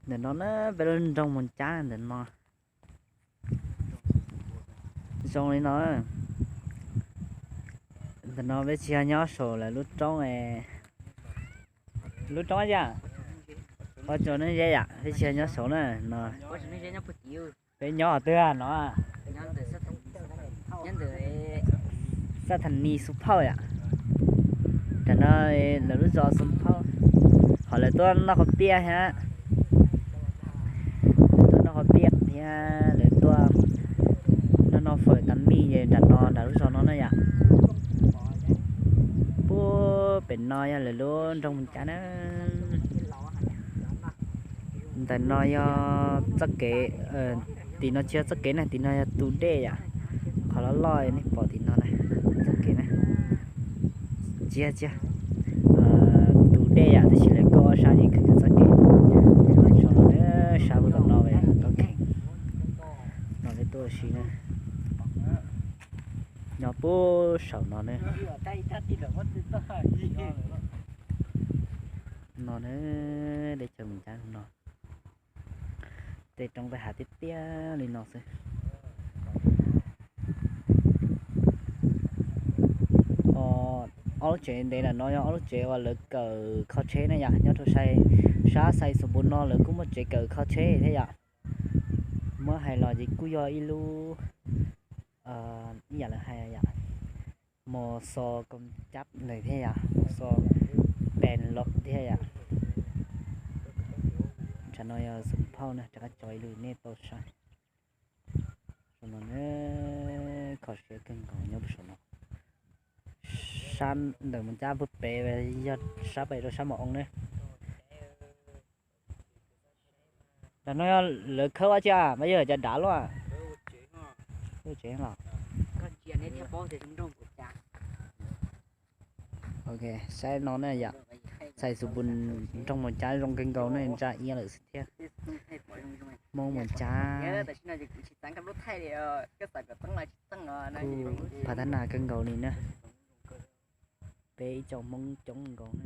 Ntawm no na, peb lub nroog Moos Cab ntawm no zoo li no. Ntawm no peb tsis yog nyob saum lawv lub roob, lub roob yam, ob tso ne ze yam, peb tsis yog nyob saum na no. Peb nyob twg no? Xab Thas Nis Xus Phauj yom. Tam no lawv lub zos Xus Phauj, ho lawv tuaj noj qhov piaj thiab. Lawv tuaj noj qhov piaj thiab lawv tuaj noj noj fawm tas mij ces nram no nram lub zos no na yom. Puag pem no yog lawv lub nroog Moos Cab na. Ntawm no yog txoj kev, tim no tsis yog txoj kev na, tim no yog tus dej yom. Qhov loj loj nej pom tim no na, txoj kev na. Tsis yog, tsis yog, tus dej yom, tab sis lawv kaw ob sab ces khwv khwv txoj kev. Saum no, sab puag tom no, tau kheev no peb tuaj ua si na. Nyob puag saum no ne. No ne, teb chaws Moos Cab no. Tej roob tej hav tiaj tiaj li no xwb. Ob lub tsev ntev ntawm no yog ob lub tsev uas lawv kawm kho tsheb na yom, nyob rau sab Xais Xus Npus no lawv kuj muaj tsev kawm kho tsheb thiab yom. Muab hais los ces kuj yog ib lub, ib yam lawv hais yom, mos xos koos cab lawm thiab yom, mos xos pes los thiab yom. Tsam no yog Xus Phauj na, rov qab tso ib lub nej tau saib. Saum no na, kho siab kawg nkaus nyob puag saum no. Sab ntawm Moos Cab puag pem yog sab pem rau sab Mos Oo na. Tam no yog lawv khawb ua tsi mas yog cov dav luaj. Tsev los. Ok, saib no ne yom. Xais Xus Npus nroog Moos Cab zoo kawg nkaus ne, ntsa iab lawm xwb thiab. Hmoob Moos Cab. Kuj phav thab nas kawg nkaus li na. Peb ib co Hmoob coob nkaus na.